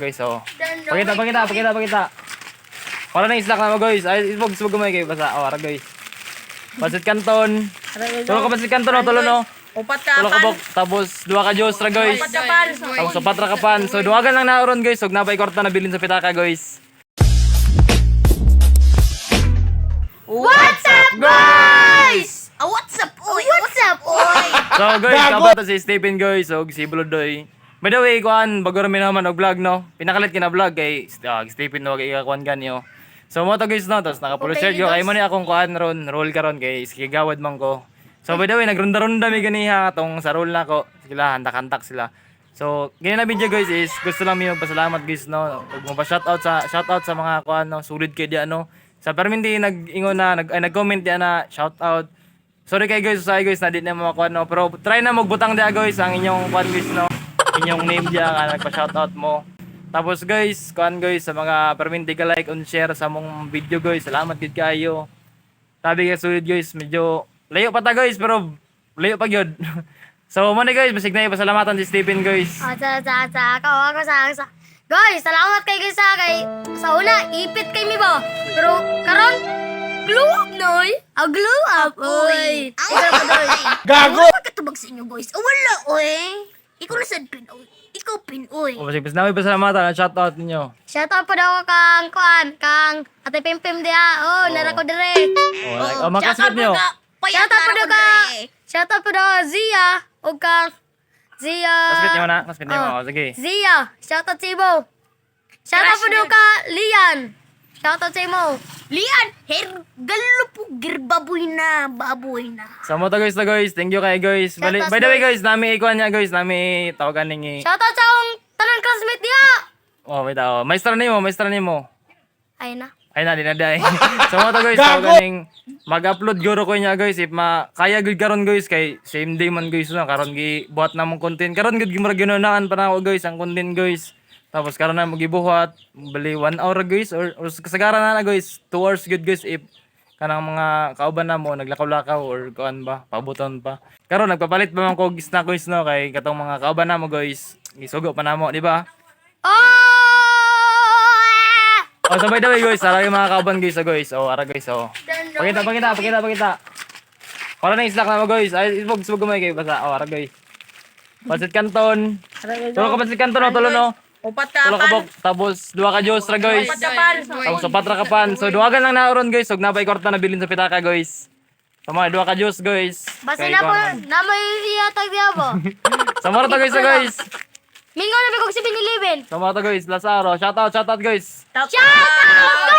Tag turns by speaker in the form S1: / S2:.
S1: Guys, oh. Pakita, pakita, pakita, pakita. Wala na isla na mo, guys. Ay, isbog, isbog gamay kayo basta. Oh, ara, guys. Pancit Canton. Tulo ka pancit canton, oh, tulo no.
S2: Upat ka
S1: Tulo ka
S2: pan.
S1: bok, tapos duha ka juice ra, guys.
S2: Upat ka pan.
S1: Tapos upat ra ka pan. So duhagan lang na ron, guys. Ug nabay kwarta na bilin sa pitaka, guys.
S2: What's up, guys? Ah, what's up, oy? What's up, oy?
S1: So guys, kabato si Stephen, guys, ug si Bludoy. By the way, kuan bago ra mi naman og vlog no. Pinakalit kina vlog kay Stephen no kay kuan ganyo. So mo to, guys, no, tapos naka-full
S2: Okay,
S1: shirt yo kay
S2: guys.
S1: mo ni akong kuan ron, roll karon kay gawad man ko. So by the way, nagrunda-runda mi ganiha atong sa roll nako. Sila hantak-hantak sila. So, ganyan na video, guys, is gusto lang mi magpasalamat, guys, no. Ug mo pa shoutout sa mga kuan no, sulit kay diya no. Sa perminti nag-ingon na nag ay, nag-comment diya na shoutout. Sorry kay guys, sorry guys na di na makuha no. Pero try na magbutang diya, guys, ang inyong kuan, guys, no. Inyong name diya nga nagpa-shoutout mo. Tapos guys, kuan guys sa mga perminti ka like and share sa mong video, guys. Salamat gid kayo. Sabi kay sulit, guys, medyo layo pa ta, guys, pero layo pa gyud. So mo ni, guys, basig na ipasalamatan si Stephen, guys.
S3: Ah, sa, ako, ako, sa. Guys, salamat kay guys sa kay sa una, ipit kay mi ba. Pero karon glow up noy. Ah, glow up, oy.
S2: Ang
S4: Gago!
S2: Wala katubag sa inyo, guys. Oh, wala, oy. Ikaw na sad pin, oy. Ikaw pin, oy.
S1: O basig na ipasalamatan ang shoutout ninyo.
S3: Shout out po daw kang kuan, kang Ate Pimpim diha. Oh, nara ko dire.
S1: O, like, oh, mga classmate niyo.
S3: Shout out po daw ka. Shout out po daw Zia o kang Zia.
S1: Classmate niyo na, classmate niyo.
S3: Oh.
S1: O, sige.
S3: Zia, shout out sa imo. Shout out po daw ka Lian. Shout out sa imo.
S2: Lian, her, galo po, girbaboy na, baboy na.
S1: So mo to, guys, na guys. Thank you kay guys. Bali,
S3: Shoutout,
S1: by the way
S3: guys.
S1: guys, nami ikuan niya, guys, nami tawagan ning
S3: Shout out sa akong tanan classmate diha.
S1: Oh, wait oh. Maestra nimo, maestra nimo.
S3: Ay na.
S1: Ay na, di na day. So mo to, guys, tawagan ning mag-upload guro ko niya, guys, if ma kaya gud karon, guys, kay same day man, guys, na karon gi buhat na mong content. Karon gud gimurag ginunaan pa na ako, guys, ang content, guys. Tapos karon na magibuhat, bali 1 hour, guys, or kasagaran na na, guys, 2 hours gud, guys, if kanang mga kauban na mo naglakaw-lakaw or kuan ba, pabuton pa. Karon nagpapalit pa man ko og snack, guys, no, kay katong mga kauban na mo, guys, gisugo pa namo, di ba?
S3: Oh!
S1: Oh, so by the way, guys, ara yung mga kauban, guys, oh, guys. Oh, ara, guys, oh. Pakita, pakita, pakita, pakita. Wala na isla na mo, guys. Ay, isbog, isbog gamay kayo basta. Oh, ara, guys. Pancit Canton. Tulo ka pancit canton, oh, tulo no.
S2: Upat ka
S1: Tulo ka
S2: pan.
S1: bok, tapos duha ka juice ra, guys.
S2: Upat ka pan.
S1: Tapos upat ra ka pan. So duhagan lang na ron, guys. Ug nabay kwarta na bilin sa pitaka, guys. So mga duha ka juice, guys.
S3: Basta
S1: Kay
S3: na po,
S1: kuwan.
S3: na may ihatag diha ba?
S1: So mara to, guys, oh, guys.
S3: Mingo na bigog si Binilibin.
S1: So mara to, guys, Lazaro. Shout out, guys.
S3: Shout out!